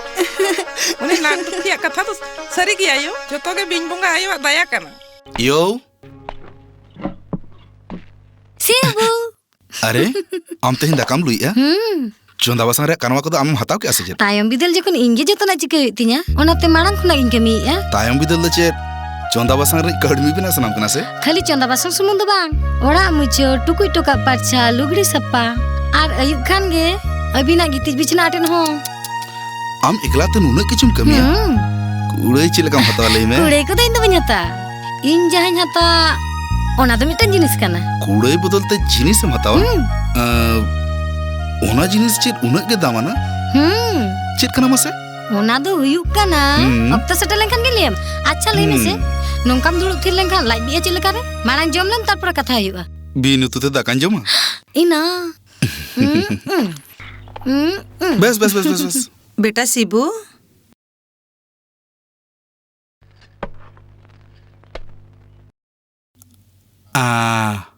ᱩᱱᱤ ᱱᱟᱜᱽ ᱫᱩᱠᱷᱤᱭᱟᱜ ᱠᱟᱛᱷᱟ ᱫᱚ ᱥᱟᱹᱨᱤ ᱜᱮᱭᱟ ᱭᱳ᱾ ᱡᱚᱛᱚ ᱜᱮ ᱵᱤᱧ ᱵᱚᱸᱜᱟ ᱟᱭᱳᱣᱟᱜ ᱫᱟᱭᱟ ᱠᱟᱱᱟ᱾ ᱭᱳ᱾ ᱥᱤ ᱵᱟᱹᱵᱩ᱾ ᱟᱨᱮ, ᱟᱢ ᱛᱮᱦᱮᱧ ᱫᱟᱠᱟᱢ ᱞᱩᱭᱮᱜᱼᱟ? ᱦᱩᱸ᱾ ᱪᱚᱸᱫᱟ ᱵᱟᱥᱟᱝ ᱨᱮᱭᱟᱜ ᱠᱟᱱᱣᱟ ᱠᱚᱫᱚ ᱟᱢᱮᱢ ᱦᱟᱛᱟᱣ ᱠᱮᱜᱼᱟ ᱥᱮ ᱪᱮᱫ? ᱛᱟᱭᱚᱢ ᱵᱤᱫᱟᱹᱞ ᱡᱚᱠᱷᱚᱱ ᱤᱧ ᱜᱮ ᱡᱚᱛᱚᱱᱟᱜ ᱪᱤᱠᱟᱹ ᱦᱩᱭᱩᱜ ᱛᱤᱧᱟ, ᱚᱱᱟᱛᱮ ᱢᱟᱲᱟᱝ ᱠᱷᱚᱱᱟᱜ ᱜᱤᱧ ᱠᱟᱹᱢᱤᱭᱮᱜᱼᱟ᱾ ᱛᱟᱭᱚᱢ ᱵᱤᱫᱟᱹᱞ ᱫᱚ ᱪᱮᱫ? ᱪᱚᱸᱫᱟ ᱵᱟᱥᱟᱝ ᱨᱤᱱᱤᱡ ᱠᱟᱹᱲᱢᱤ ᱵᱮᱱᱟᱜ ᱥᱟᱱᱟᱢ ᱠᱟᱱᱟ ᱥᱮ? ᱠᱷᱟᱹᱞᱤ ᱪᱚᱸᱫᱟ ᱵᱟᱥᱟᱝ ᱥᱩᱢᱩᱝ ᱫᱚ ᱵᱟᱝ, ᱚᱲᱟᱜ ᱢᱩᱪᱷᱟᱹᱣ, ᱴᱩᱠᱩᱡ ᱴᱚᱠᱟᱜ ᱯᱟᱨᱪᱷᱟ, ᱞᱩᱜᱽᱲᱤ ᱥᱟᱯᱷᱟ, ᱟᱨ ᱟᱹᱭᱩᱵ ᱠᱷᱟᱱ ᱜᱮ ᱟᱹᱵᱤᱱᱟᱜ ᱜᱤᱛᱤᱡ ᱵᱤᱪᱷᱱᱟᱹ ᱟᱴᱮᱫ ᱦᱚᱸ᱾ ᱟᱢ ᱮᱠᱞᱟ ᱛᱮ ᱱᱩᱱᱟᱹᱜ ᱠᱤᱪᱷᱩᱢ ᱠᱟᱹᱢᱤᱭᱟ? ᱦᱩᱸ᱾ ᱠᱩᱲᱟᱹᱭ ᱪᱮᱫ ᱞᱮᱠᱟᱢ ᱦᱟᱛᱟᱣᱟ, ᱞᱟᱹᱭ ᱢᱮ? ᱠᱩᱲᱟᱹᱭ ᱠᱚᱫᱚ ᱤᱧ ᱫᱚ ᱵᱟᱹᱧ ᱦᱟᱛᱟᱣᱟ᱾ ᱤᱧ ᱡᱟᱦᱟᱸᱧ ᱦᱟᱛᱟᱣᱟ, ᱚᱱᱟ ᱫᱚ ᱢᱤᱫᱴᱟᱝ ᱡᱤᱱᱤᱥ ᱠᱟᱱᱟ᱾ ᱠᱩᱲᱟᱹᱭ ᱵᱚᱫᱚᱞ ᱛᱮ ᱡᱤᱱᱤᱥ ᱮᱢ ᱦᱟᱛᱟᱣᱟ? ᱦᱩᱸ᱾ ᱟᱸ, ᱚᱱᱟ ᱡᱤᱱᱤᱥ ᱪᱮᱫ ᱩᱱᱟᱹᱜ ᱜᱮ ᱫᱟᱢᱟᱱᱟ? ᱦᱩᱸ᱾ ᱪᱮᱫ ᱠᱟᱱᱟ ᱢᱟᱥᱮ? ᱚᱱᱟ ᱫᱚ ᱦᱩᱭᱩᱜ ᱠᱟᱱᱟ, ᱦᱩᱸ᱾ ᱚᱠᱛᱚ ᱥᱮᱴᱮᱨ ᱞᱮᱱᱠᱷᱟᱱ ᱜᱮ ᱞᱟᱹᱭᱟᱢ᱾ ᱟᱪᱪᱷᱟ, ᱞᱟᱹᱭ ᱢᱮᱥᱮ, ᱦᱩᱸ᱾ ᱱᱚᱝᱠᱟᱢ ᱫᱩᱲᱩᱵ ᱛᱷᱤᱨ ᱞᱮᱱᱠᱷᱟᱱ ᱞᱟᱡ ᱵᱤᱜᱼᱟ ᱪᱮᱫ ᱞᱮᱠᱟᱨᱮ? ᱢᱟᱲᱟᱝ ᱡᱚᱢ ᱞᱮᱢ, ᱛᱟᱨᱯᱚᱨᱮ ᱠᱟᱛᱷᱟ ᱦᱩᱭᱩᱜᱼᱟ᱾ ᱵᱤᱱ ᱩᱛᱩ ᱛᱮ ᱫᱟᱠᱟᱧ ᱡᱚᱢᱟ? ᱤᱱᱟ᱾ ᱩᱸ, ᱩᱸ, ᱩᱸ, ᱵᱮᱥ, ᱵᱮᱥ, ᱵᱮᱥ, ᱵᱮᱥ, ᱵᱮᱥ᱾ ᱵᱮᱴᱟ ᱥᱤᱵᱩ᱾ ᱟ᱾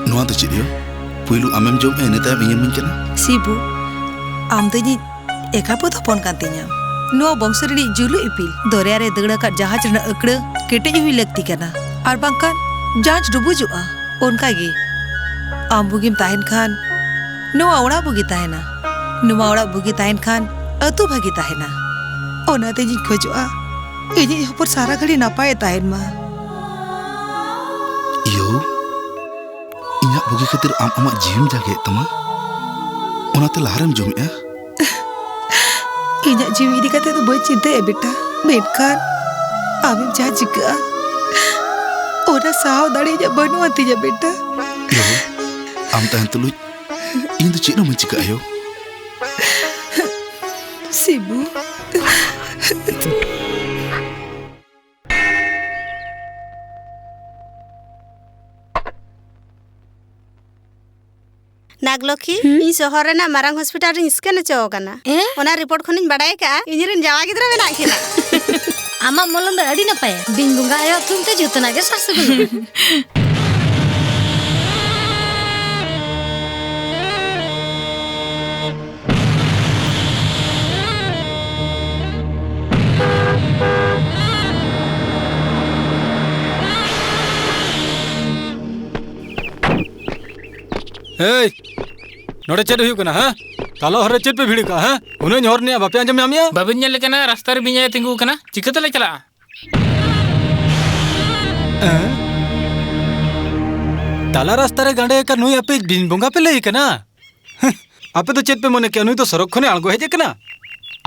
ᱱᱚᱣᱟ ᱫᱚ ᱪᱮᱫ ᱭᱳ? ᱯᱩᱭᱞᱩ ᱟᱢᱮᱢ ᱡᱚᱢᱮᱜᱼᱟ, ᱤᱱᱟᱹ ᱛᱟᱭᱚᱢ ᱤᱧᱮᱢ ᱤᱢᱟᱹᱧ ᱠᱟᱱᱟ? ᱥᱤᱵᱩ, ᱟᱢ ᱫᱚ ᱤᱧᱤᱡ ᱮᱠᱟᱯᱚᱛ ᱦᱚᱯᱚᱱ ᱠᱟᱱ ᱛᱤᱧᱟᱢ᱾ ᱱᱚᱣᱟ ᱵᱚᱝᱥᱚ ᱨᱤᱱᱤᱡ ᱡᱩᱞᱩᱜ ᱤᱯᱤᱞ᱾ ᱫᱚᱨᱭᱟ ᱨᱮ ᱫᱟᱹᱲ ᱟᱠᱟᱫ ᱡᱟᱦᱟᱡᱽ ᱨᱮᱱᱟᱜ ᱟᱹᱠᱲᱟᱹ ᱠᱮᱴᱮᱡ ᱦᱩᱭ ᱞᱟᱹᱠᱛᱤ ᱠᱟᱱᱟ, ᱟᱨ ᱵᱟᱝᱠᱷᱟᱱ ᱡᱟᱦᱟᱡᱽ ᱰᱩᱵᱩᱡᱚᱜᱼᱟ᱾ ᱚᱱᱠᱟ ᱜᱮ, ᱟᱢ ᱵᱩᱜᱤᱢ ᱛᱟᱦᱮᱱ ᱠᱷᱟᱱ, ᱱᱚᱣᱟ ᱚᱲᱟᱜ ᱵᱩᱜᱤ ᱛᱟᱦᱮᱱᱟ᱾ ᱱᱚᱣᱟ ᱚᱲᱟᱜ ᱵᱩᱜᱤ ᱛᱟᱦᱮᱱ ᱠᱷᱟᱱ, ᱟᱹᱛᱩ ᱵᱷᱟᱹᱜᱤ ᱛᱟᱦᱮᱱᱟ᱾ ᱚᱱᱟᱛᱮ ᱤᱧᱤᱧ ᱠᱷᱚᱡᱚᱜᱼᱟ, ᱤᱧᱤᱡ ᱦᱚᱯᱚᱱ ᱥᱟᱨᱟ ᱜᱷᱟᱹᱲᱤ ᱱᱟᱯᱟᱭᱮ ᱛᱟᱦᱮᱱ ᱢᱟ᱾ ᱤᱭᱳ, ᱤᱧᱟᱹᱜ ᱵᱩᱜᱤ ᱠᱷᱟᱹᱛᱤᱨ ᱟᱢ ᱟᱢᱟᱜ ᱡᱤᱣᱤᱢ ᱡᱟᱸᱜᱮᱭᱮᱫ ᱛᱟᱢᱟ, ᱚᱱᱟᱛᱮ ᱞᱟᱦᱟᱨᱮᱢ ᱡᱚᱢᱮᱜᱼᱟ? ᱤᱧᱟᱹᱜ ᱡᱤᱣᱤ ᱤᱫᱤ ᱠᱟᱛᱮ ᱫᱚ ᱵᱟᱹᱧ ᱪᱤᱱᱛᱟᱹᱭᱟ ᱵᱮᱴᱟ, ᱢᱮᱱᱠᱷᱟᱱ ᱟᱢᱮᱢ ᱡᱟᱦᱟᱸ ᱪᱤᱠᱟᱹᱜᱼᱟ, ᱚᱱᱟ ᱥᱟᱦᱟᱣ ᱫᱟᱲᱮ ᱤᱧᱟᱹᱜ ᱵᱟᱹᱱᱩᱜ ᱟᱱ ᱛᱤᱧᱟ ᱵᱮᱴᱟ᱾ ᱵᱟᱹᱵᱩ, ᱟᱢ ᱛᱟᱦᱮᱱ ᱛᱩᱞᱩᱡ ᱤᱧ ᱫᱚ ᱪᱮᱫ ᱦᱚᱸ ᱵᱟᱹᱧ ᱪᱤᱠᱟᱹᱜᱼᱟ ᱭᱳ᱾ ᱥᱤᱵᱩ᱾ ᱱᱟᱜᱽᱞᱚᱠᱷᱤ, ᱦᱩᱸ? ᱤᱧ ᱥᱚᱦᱚᱨ ᱨᱮᱱᱟᱜ ᱢᱟᱨᱟᱝ ᱦᱚᱥᱯᱤᱴᱟᱞ ᱨᱤᱧ ᱥᱠᱮᱱ ᱦᱚᱪᱚ ᱟᱠᱟᱱᱟ᱾ ᱮ? ᱚᱱᱟ ᱨᱤᱯᱳᱨᱴ ᱠᱷᱚᱱᱤᱧ ᱵᱟᱰᱟᱭ ᱟᱠᱟᱫᱼᱟ, ᱤᱧ ᱨᱮᱱ ᱡᱟᱶᱟᱭ ᱜᱤᱫᱽᱨᱟᱹ ᱢᱮᱱᱟᱜ ᱠᱤᱱᱟ᱾ ᱟᱢᱟᱜ ᱢᱚᱞᱚᱝ ᱫᱚ ᱟᱹᱰᱤ ᱱᱟᱯᱟᱭᱟ᱾ ᱵᱤᱱ ᱵᱚᱸᱜᱟ ᱟᱭᱳ ᱛᱷᱩᱢ ᱛᱮ ᱡᱚᱛᱚᱱᱟᱜ ᱜᱮ ᱥᱟᱨ ᱥᱟᱹᱜᱩᱱᱚᱜᱼᱟ᱾ ᱮᱭ, ᱱᱚᱰᱮ ᱪᱮᱫ ᱦᱩᱭᱩᱜ ᱠᱟᱱᱟ, ᱦᱮᱸ? ᱛᱟᱞᱟ ᱦᱚᱨ ᱨᱮ ᱪᱮᱫ ᱯᱮ ᱵᱷᱤᱲ ᱠᱟᱜᱼᱟ, ᱦᱮᱸ? ᱩᱱᱟᱹᱜ ᱤᱧ ᱦᱚᱨ ᱨᱮᱱᱟᱜ ᱵᱟᱯᱮ ᱟᱸᱡᱚᱢ ᱧᱟᱢᱮᱜᱼᱟ? ᱵᱟᱵᱤᱱ ᱧᱮᱞᱮ ᱠᱟᱱᱟ, ᱨᱟᱥᱛᱟ ᱨᱮ ᱵᱤᱧ ᱮ ᱛᱤᱸᱜᱩ ᱟᱠᱟᱱᱟ, ᱪᱤᱠᱟᱹ ᱛᱮᱞᱮ ᱪᱟᱞᱟᱜᱼᱟ? ᱦᱮᱸ? ᱛᱟᱞᱟ ᱨᱟᱥᱛᱟ ᱨᱮ ᱜᱟᱸᱰᱮ ᱟᱠᱟᱱ ᱱᱩᱭ ᱟᱯᱮ ᱵᱤᱧ ᱵᱚᱸᱜᱟ ᱯᱮ ᱞᱟᱹᱭ ᱠᱟᱱᱟ? ᱟᱯᱮ ᱫᱚ ᱪᱮᱫ ᱯᱮ ᱢᱚᱱᱮ ᱠᱮᱭᱟ, ᱱᱩᱭ ᱫᱚ ᱥᱚᱨᱚᱜ ᱠᱷᱚᱱᱮ ᱟᱬᱜᱚ ᱦᱮᱡ ᱟᱠᱟᱱᱟ?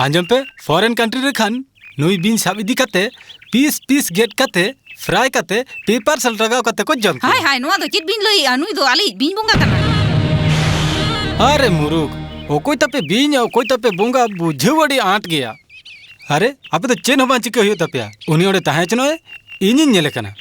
ᱟᱸᱡᱚᱢ ᱯᱮ, ᱯᱷᱚᱨᱮᱱ ᱠᱟᱱᱴᱨᱤ ᱨᱮ ᱠᱷᱟᱱ ᱱᱩᱭ ᱵᱤᱧ ᱥᱟᱵ ᱤᱫᱤ ᱠᱟᱛᱮ, ᱯᱤᱥ ᱯᱤᱥ ᱜᱮᱫ ᱠᱟᱛᱮ, ᱯᱷᱨᱟᱭ ᱠᱟᱛᱮ, ᱯᱮᱯᱟᱨ ᱥᱮᱞ ᱞᱟᱜᱟᱣ ᱠᱟᱛᱮ ᱠᱚ ᱡᱚᱢ ᱠᱮᱭᱟ᱾ ᱦᱟᱭ ᱦᱟᱭ, ᱱᱚᱣᱟ ᱫᱚ ᱪᱮᱫ ᱵᱤᱱ ᱞᱟᱹᱭᱮᱜᱼᱟ? ᱱᱩᱭ ᱫᱚ ᱟᱞᱮᱭᱤᱡ ᱵᱤᱧ ᱵᱚᱸᱜᱟ ᱠᱟᱱᱟᱭ᱾ ᱟᱨᱮ ᱢᱩᱨᱩᱠ, ᱚᱠᱚᱭ ᱛᱟᱯᱮ ᱵᱤᱧ, ᱚᱠᱚᱭ ᱛᱟᱯᱮ ᱵᱚᱸᱜᱟ, ᱵᱩᱡᱷᱟᱹᱣ ᱟᱹᱰᱤ ᱟᱸᱴ ᱜᱮᱭᱟ᱾ ᱟᱨᱮ, ᱟᱯᱮ ᱫᱚ ᱪᱮᱫ ᱦᱚᱸ ᱵᱟᱝ ᱪᱤᱠᱟᱹ ᱦᱩᱭᱩᱜ ᱛᱟᱯᱮᱭᱟ᱾ ᱩᱱᱤ ᱚᱸᱰᱮ ᱛᱟᱦᱮᱸ ᱦᱚᱪᱚᱱᱚᱜᱼᱮ, ᱤᱧᱤᱧ ᱧᱮᱞᱮ ᱠᱟᱱᱟ᱾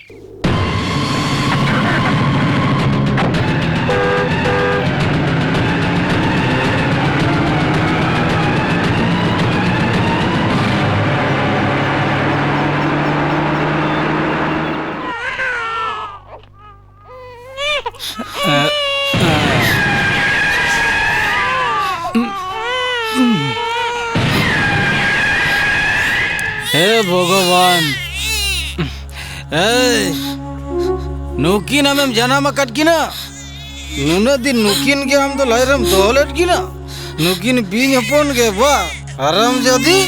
ᱦᱮ ᱵᱷᱚᱜᱚᱵᱟᱱ, ᱮᱭ, ᱱᱩᱠᱤᱱ ᱟᱢᱮᱢ ᱡᱟᱱᱟᱢ ᱟᱠᱟᱫ ᱠᱤᱱᱟ? ᱱᱩᱱᱟᱹᱜ ᱫᱤᱱ ᱱᱩᱠᱤᱱ ᱜᱮ ᱟᱢ ᱫᱚ ᱞᱟᱡ ᱨᱮᱢ ᱫᱚᱦᱚ ᱞᱮᱫ ᱠᱤᱱᱟ? ᱱᱩᱠᱤᱱ ᱵᱤᱧ ᱦᱚᱯᱚᱱ ᱜᱮ ᱵᱟ, ᱦᱟᱨᱟᱢ ᱡᱟᱫᱤ᱾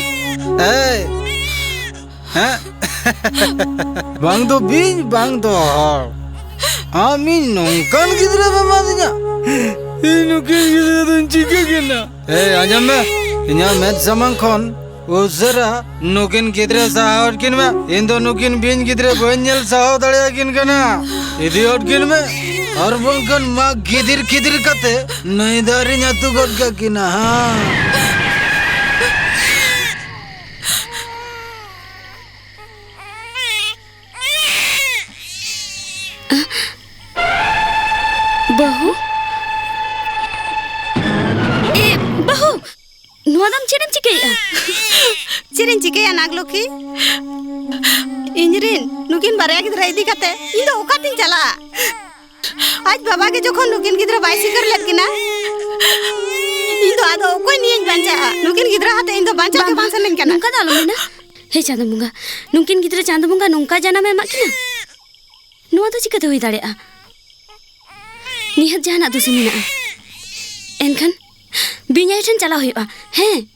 ᱮᱭ, ᱦᱮᱸ? ᱵᱟᱝ ᱫᱚ ᱵᱤᱧ, ᱵᱟᱝ ᱫᱚ ᱦᱚᱲ᱾ ᱟᱢ ᱤᱧ ᱱᱚᱝᱠᱟᱱ ᱜᱤᱫᱽᱨᱟᱹᱢ ᱮᱢᱟᱫᱤᱧᱟ? ᱤᱧ ᱱᱩᱠᱤᱱ ᱜᱤᱫᱽᱨᱟᱹ ᱫᱚᱧ ᱪᱤᱠᱟᱹ ᱠᱤᱱᱟ? ᱮᱭ, ᱟᱸᱡᱚᱢ ᱢᱮ, ᱤᱧᱟᱹᱜ ᱢᱮᱫ ᱥᱟᱢᱟᱝ ᱠᱷᱚᱱ ᱩᱥᱟᱹᱨᱟ ᱱᱩᱠᱤᱱ ᱜᱤᱫᱽᱨᱟᱹ ᱥᱟᱦᱟ ᱦᱚᱴ ᱠᱤᱱ ᱢᱮ᱾ ᱤᱧ ᱫᱚ ᱱᱩᱠᱤᱱ ᱵᱤᱧ ᱜᱤᱫᱽᱨᱟᱹ ᱵᱟᱹᱧ ᱧᱮᱞ ᱥᱟᱦᱟᱣ ᱫᱟᱲᱮᱭᱟᱠᱤᱱ ᱠᱟᱱᱟ᱾ ᱤᱫᱤ ᱦᱚᱴ ᱠᱤᱱ ᱢᱮ᱾ ᱟᱨ ᱵᱟᱝᱠᱷᱟᱱ ᱢᱟᱜ ᱜᱤᱫᱤᱨ ᱠᱷᱤᱫᱤᱨ ᱠᱟᱛᱮ ᱱᱟᱹᱭ ᱫᱟᱜ ᱨᱤᱧ ᱟᱹᱛᱩ ᱜᱚᱫ ᱠᱟᱠᱤᱱᱟ, ᱦᱟᱸ᱾ ᱵᱟᱹᱦᱩ? ᱮ, ᱵᱟᱹᱦᱩ! ᱱᱚᱣᱟ ᱫᱚ ᱟᱢ ᱪᱮᱫ ᱮᱢ ᱪᱤᱠᱟᱹᱭᱮᱫᱼᱟ? ᱪᱮᱫ ᱤᱧ ᱪᱤᱠᱟᱹᱭᱟ ᱱᱟᱜᱽᱞᱚᱠᱠᱷᱤ? ᱤᱧᱨᱤᱱ ᱱᱩᱠᱤᱱ ᱵᱟᱨᱭᱟ ᱜᱤᱫᱽᱨᱟᱹ ᱤᱫᱤ ᱠᱟᱛᱮ ᱤᱧ ᱫᱚ ᱚᱠᱟᱛᱤᱧ ᱪᱟᱞᱟᱜᱼᱟ? ᱟᱡ ᱵᱟᱵᱟ ᱜᱮ ᱡᱚᱠᱷᱚᱱ ᱱᱩᱠᱤᱱ ᱜᱤᱫᱽᱨᱟᱹ ᱵᱟᱭ ᱥᱤᱠᱟᱹᱨ ᱞᱮᱫ ᱠᱤᱱᱟ, ᱤᱧ ᱫᱚ ᱟᱫᱚ ᱚᱠᱚᱭ ᱱᱤᱭᱟᱹᱧ ᱵᱟᱧᱪᱟᱜᱼᱟ? ᱱᱩᱠᱤᱱ ᱜᱤᱫᱽᱨᱟᱹ ᱟᱛᱮ ᱤᱧ ᱫᱚ ᱵᱟᱧᱪᱟᱣ ᱜᱮ ᱵᱟᱝ ᱥᱟᱱᱟᱧ ᱠᱟᱱᱟ᱾ ᱱᱚᱝᱠᱟ ᱫᱚ ᱟᱞᱚᱢ ᱢᱮᱱᱟ᱾ ᱦᱮ ᱪᱟᱸᱫᱚ ᱵᱚᱸᱜᱟ, ᱱᱩᱠᱤᱱ ᱜᱤᱫᱽᱨᱟᱹ ᱪᱟᱸᱫᱚ ᱵᱚᱸᱜᱟ ᱱᱚᱝᱠᱟ ᱡᱟᱱᱟᱢ ᱮ ᱮᱢᱟᱜ ᱠᱤᱱᱟ? ᱱᱚᱣᱟ ᱫᱚ ᱪᱤᱠᱟᱹᱛᱮ ᱦᱩᱭ ᱫᱟᱲᱮᱭᱟᱜᱼᱟ? ᱱᱤᱦᱟᱹᱛ ᱡᱟᱦᱟᱱᱟᱜ ᱫᱩᱥᱤ ᱢᱮᱱᱟᱜᱼᱟ᱾ ᱮᱱᱠᱷᱟᱱ ᱵᱤᱧ ᱟᱭᱳ ᱴᱷᱮᱱ ᱪᱟᱞᱟᱣ ᱦᱩᱭᱩᱜᱼᱟ᱾ ᱦᱮᱸ᱾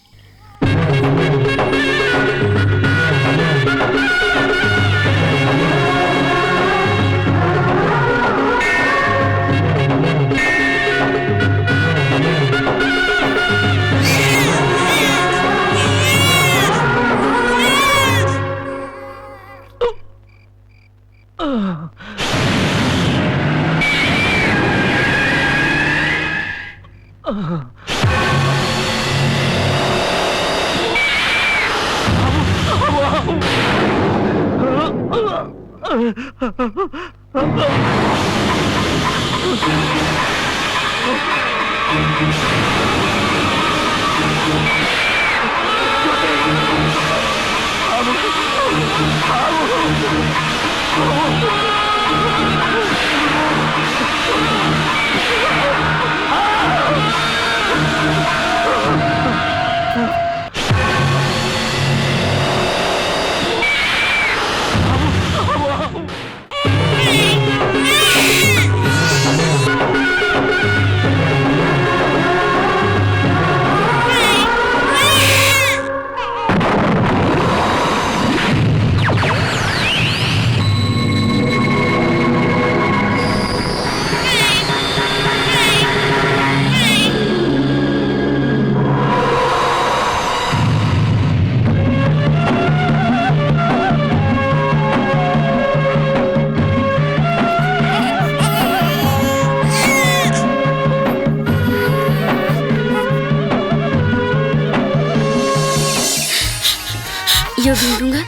ᱤᱭᱟᱹ ᱵᱤᱧ ᱵᱚᱸᱜᱟ,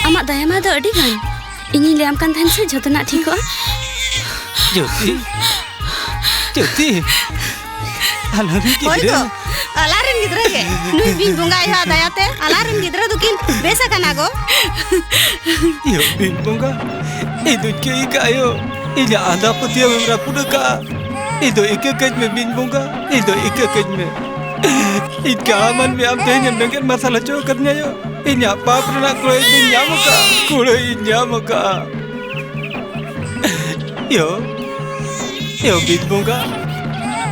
ᱟᱢᱟᱜ ᱫᱟᱭᱟ ᱢᱟᱭᱟ ᱫᱚ ᱟᱹᱰᱤ ᱜᱟᱱ᱾ ᱤᱧᱤᱧ ᱞᱟᱹᱭᱟᱢ ᱠᱟᱱ ᱛᱟᱦᱮᱱ ᱥᱮ, ᱡᱷᱚᱛᱚᱱᱟᱜ ᱴᱷᱤᱠᱚᱜᱼᱟ᱾ ᱡᱳᱛᱤ, ᱡᱳᱛᱤ, ᱟᱞᱟᱨᱮᱱ ᱦᱳᱭ ᱜᱤᱫᱽᱨᱟᱹ᱾ ᱜᱚ, ᱟᱞᱟᱨᱮᱱ ᱜᱤᱫᱽᱨᱟᱹ ᱜᱮ᱾ ᱱᱩᱭ ᱵᱤᱧ ᱵᱚᱸᱜᱟ ᱟᱭᱳᱣᱟᱜ ᱫᱟᱭᱟᱛᱮ ᱟᱞᱟᱨᱮᱱ ᱜᱤᱫᱽᱨᱟᱹ ᱫᱚᱠᱤᱱ ᱵᱮᱥ ᱟᱠᱟᱱᱟ ᱜᱚ᱾ ᱤᱭᱟᱹ ᱵᱤᱧ ᱵᱚᱸᱜᱟ, ᱤᱧ ᱫᱚᱧ ᱠᱟᱹᱭ ᱠᱟᱜ ᱟᱭᱳ, ᱤᱧᱟᱹᱜ ᱟᱸᱫᱷᱟ ᱯᱟᱹᱛᱭᱟᱹᱣ ᱮᱢ ᱨᱟᱹᱯᱩᱫ ᱟᱠᱟᱫᱼᱟ᱾ ᱤᱧ ᱫᱚ ᱤᱠᱟᱹ ᱠᱟᱹᱧ ᱢᱮ ᱵᱤᱧ ᱵᱚᱸᱜᱟ, ᱤᱧ ᱫᱚ ᱤᱠᱟᱹ ᱠᱟᱹᱧ ᱢᱮ᱾ ᱤᱧ ᱠᱟᱲᱟ ᱢᱟᱹᱱᱢᱤ ᱟᱢ ᱛᱮᱦᱮᱧ ᱮᱢ ᱵᱮᱸᱜᱮᱫ ᱢᱟᱨᱥᱟᱞ ᱦᱚᱪᱚ ᱟᱠᱟᱫᱤᱧᱟ ᱭᱳ᱾ ᱤᱧᱟᱹᱜ ᱯᱟᱯ ᱨᱮᱱᱟᱜ ᱠᱩᱲᱟᱹᱭ ᱫᱚᱧ ᱧᱟᱢ ᱟᱠᱟᱫᱼᱟ, ᱠᱩᱲᱟᱹᱭ ᱤᱧ ᱧᱟᱢ ᱟᱠᱟᱫᱼᱟ᱾ ᱭᱳ, ᱭᱳ ᱵᱤᱧ ᱵᱚᱸᱜᱟ,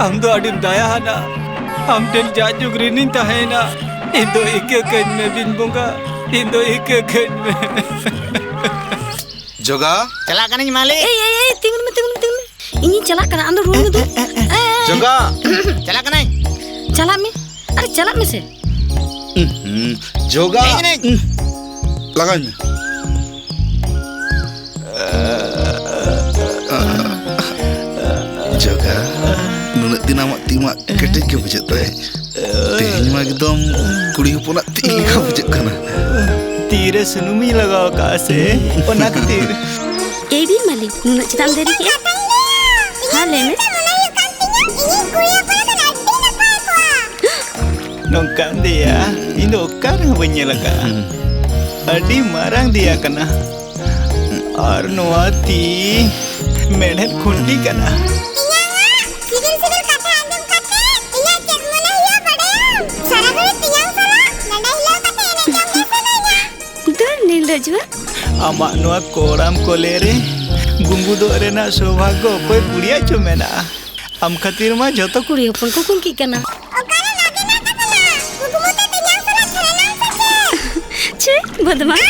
ᱟᱢ ᱫᱚ ᱟᱹᱰᱤᱢ ᱫᱟᱭᱟᱦᱟᱱᱟ᱾ ᱟᱢ ᱴᱷᱮᱱ ᱡᱟᱜ ᱡᱩᱜᱽ ᱨᱤᱱᱤᱧ ᱛᱟᱦᱮᱸᱭᱮᱱᱟ᱾ ᱤᱧ ᱫᱚ ᱤᱠᱟᱹ ᱠᱟᱹᱧ ᱢᱮ ᱵᱤᱧ ᱵᱚᱸᱜᱟ, ᱤᱧ ᱫᱚ ᱤᱠᱟᱹ ᱠᱟᱹᱧ ᱢᱮ᱾ ᱡᱚᱜᱟ᱾ ᱪᱟᱞᱟᱜ ᱠᱟᱹᱱᱟᱹᱧ ᱢᱟᱹᱞᱤᱠ᱾ ᱮᱭ, ᱮᱭ, ᱮᱭ, ᱛᱤᱸᱜᱩᱱ ᱢᱮ, ᱛᱤᱸᱜᱩᱱ ᱢᱮ, ᱛᱤᱸᱜᱩᱱ ᱢᱮ᱾ ᱤᱧᱤᱧ ᱪᱟᱞᱟᱜ ᱠᱟᱱᱟ, ᱟᱢ ᱫᱚ ᱨᱩᱣᱟᱹᱲ ᱢᱮ ᱫᱩ᱾ ᱮ, ᱮ, ᱮ, ᱮ, ᱮ᱾ ᱮ᱾ ᱪᱚᱜᱟ᱾ ᱪᱟᱞᱟᱜ ᱠᱟᱹᱱᱟᱹᱧ᱾ ᱪᱟᱞᱟᱜ ᱢᱮ᱾ ᱟᱨᱮ, ᱪᱟᱞᱟᱜ ᱢᱮᱥᱮ᱾ ᱩᱸᱦᱩᱸ᱾ ᱪᱚᱜᱟ᱾ ᱦᱮᱡ ᱮᱱᱟᱹᱧ᱾ ᱩᱸᱦ᱾ ᱞᱟᱜᱟᱣᱤᱧ ᱢᱮ᱾ ᱡᱚᱜᱟ, ᱱᱩᱱᱟᱹᱜ ᱫᱤᱱ ᱟᱢᱟᱜ ᱛᱤ ᱢᱟ ᱠᱮᱴᱮᱡ ᱜᱮ ᱵᱩᱡᱷᱟᱹᱜ ᱛᱟᱦᱮᱸᱫ᱾ ᱛᱮᱦᱮᱧ ᱢᱟ ᱮᱠᱫᱚᱢ ᱠᱩᱲᱤ ᱦᱚᱯᱚᱱᱟᱜ ᱛᱤ ᱞᱮᱠᱟ ᱵᱩᱡᱷᱟᱹᱜ ᱠᱟᱱᱟ᱾ ᱛᱤᱨᱮ ᱥᱩᱱᱩᱢᱤᱧ ᱞᱟᱜᱟᱣ ᱟᱠᱟᱫᱼᱟ ᱥᱮ, ᱚᱱᱟ ᱠᱷᱟᱹᱛᱤᱨ᱾ ᱮᱭ ᱵᱤᱨ ᱢᱟᱹᱞᱤᱠ, ᱱᱩᱱᱟᱹᱜ ᱪᱮᱫᱟᱜ ᱮᱢ ᱫᱮᱨᱤ ᱠᱮᱫᱼᱟ? ᱠᱟᱛᱷᱟᱧ ᱞᱟᱹᱭᱟ᱾ ᱦᱮᱸ, ᱞᱟᱹᱭ ᱢᱮ᱾ ᱤᱧᱟᱹᱜ ᱢᱚᱱᱮ ᱦᱩᱭᱩᱜ ᱠᱟᱱ ᱛᱤᱧᱟᱹ, ᱤᱧᱤᱡ ᱠᱩᱲᱤ ᱦᱚᱯᱚᱱ ᱫᱚ ᱟᱹᱰᱤ ᱱᱟᱯᱟᱭ ᱠᱚᱜᱼᱟ᱾ ᱱᱚᱝᱠᱟᱱ ᱫᱮᱭᱟ, ᱤᱧ ᱫᱚ ᱚᱠᱟ ᱨᱮᱦᱚᱸ ᱵᱟᱹᱧ ᱧᱮᱞ ᱟᱠᱟᱫᱼᱟ᱾ ᱟᱹᱰᱤ ᱢᱟᱨᱟᱝ ᱫᱮᱭᱟ ᱠᱟᱱᱟ᱾ ᱟᱨ ᱱᱚᱣᱟ ᱛᱤ ᱢᱮᱲᱦᱮᱫ ᱠᱷᱩᱱᱴᱤ ᱠᱟᱱᱟ᱾ ᱛᱮᱧᱟᱝ ᱟᱜ ᱥᱤᱵᱤᱞ ᱥᱤᱵᱤᱞ ᱠᱟᱛᱷᱟ ᱟᱸᱡᱚᱢ ᱠᱟᱛᱮ ᱤᱧᱟᱹᱜ ᱪᱮᱫ ᱢᱚᱱᱮ ᱦᱩᱭᱩᱜᱼᱟ ᱵᱟᱰᱟᱭᱟᱢ? ᱥᱟᱨᱟ ᱜᱷᱟᱹᱲᱤᱡ ᱛᱮᱧᱟᱝ ᱥᱟᱞᱟᱜ ᱱᱚᱰᱮ ᱦᱤᱞᱟᱹᱣ ᱠᱟᱛᱮ ᱮᱱᱮᱡ ᱡᱚᱝ ᱜᱮ ᱥᱟᱱᱟᱧᱟ᱾ ᱫᱟᱹᱲ ᱱᱤᱞᱟᱹᱡᱩᱜ᱾ ᱟᱢᱟᱜ ᱱᱚᱣᱟ ᱠᱚᱲᱟᱢ ᱠᱚᱞᱮ ᱨᱮ ᱜᱩᱸᱜᱩᱫᱚᱜ ᱨᱮᱱᱟᱜ ᱥᱳᱵᱷᱟᱜᱽᱜᱚ ᱚᱠᱚᱭ ᱠᱩᱲᱤᱭᱟᱜ ᱪᱚ ᱢᱮᱱᱟᱜᱼᱟ? ᱟᱢ ᱠᱷᱟᱹᱛᱤᱨ ᱢᱟ ᱡᱷᱚᱛᱚ ᱠᱩᱲᱤ ᱦᱚᱯᱚᱱ ᱠᱚ ᱠᱩᱝᱠᱤᱜ ᱠᱟᱱᱟ᱾ ᱚᱠᱟᱨᱮ ᱱᱟᱜᱤᱱᱟ ᱠᱟᱫᱮᱭᱟ? ᱠᱩᱠᱢᱩ ᱛᱮ ᱛᱮᱧᱟᱝ ᱥᱟᱞᱟᱜ ᱠᱷᱮᱞᱮᱱᱟᱢ ᱥᱮ ᱪᱮᱫ? ᱪᱮ, ᱵᱚᱫᱢᱟᱥ᱾